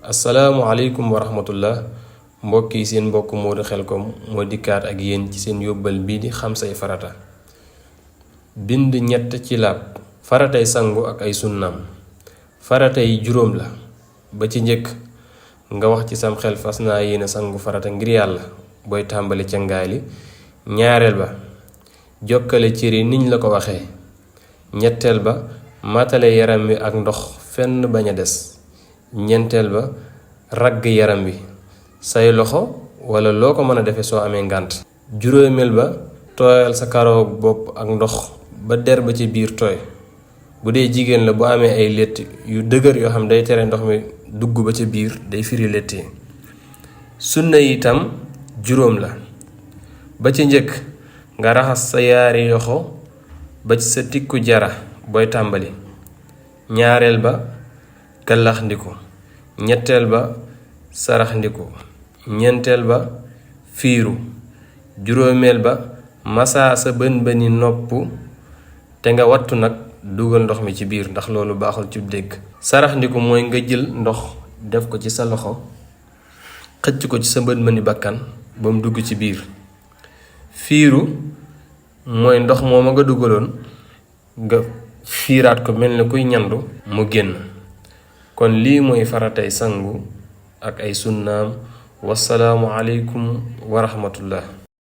asalaamualeykum wa rahmatullah mbokk yi seen mbokk Modou Khelcom moo dikkaat ak yéen ci seen yóbbal bii di xam say farata. bind ñett ci laab faratay sangu ak ay sunnaam. farata yi juróom la. ba ci njëkk nga wax ci sam xel fas naa yéene sangu farata ngir yàlla booy tàmbali ca ngaay li. ñaareel ba jokkale cër yi niñ la ko waxee. ñetteel ba matale yaram wi ak ndox fenn bañ a des. ñeenteel ba ragg yaram wi say loxo wala loo ko mën a defe soo amee ngànt. juróomeel ba tooyal sa karaw bopp ak ndox ba der ba ci biir tooy. bu dee jigéen la bu amee ay létt yu dëgër yoo xam day tere ndox mi dugg ba ca biir day firi létt yi. sunna yi itam juróom la. ba ci njëkk nga raxas sa yaari yoxo ba ci sa tikku jara booy tàmbali. ñaareel ba gàllax ndiku. ñetteel ba sarax ndiku. ñeenteel ba fiiru. juróomeel ba masaa sa bën bëni nopp te nga wattu nag dugal ndox mi ci biir ndax loolu baaxul ci dégg. sarax ndiku mooy nga jël ndox def ko ci sa loxo xëcc ko ci sa bën bëni bakkan ba mu dugg ci biir. fiiru mooy ndox mooma nga dugaloon nga fiiraat ko mel ni kuy ñandu mu génn. kon lii mooy faratay sangu ak ay sunnaam. wasalaamu aleykum wa rahmatullah.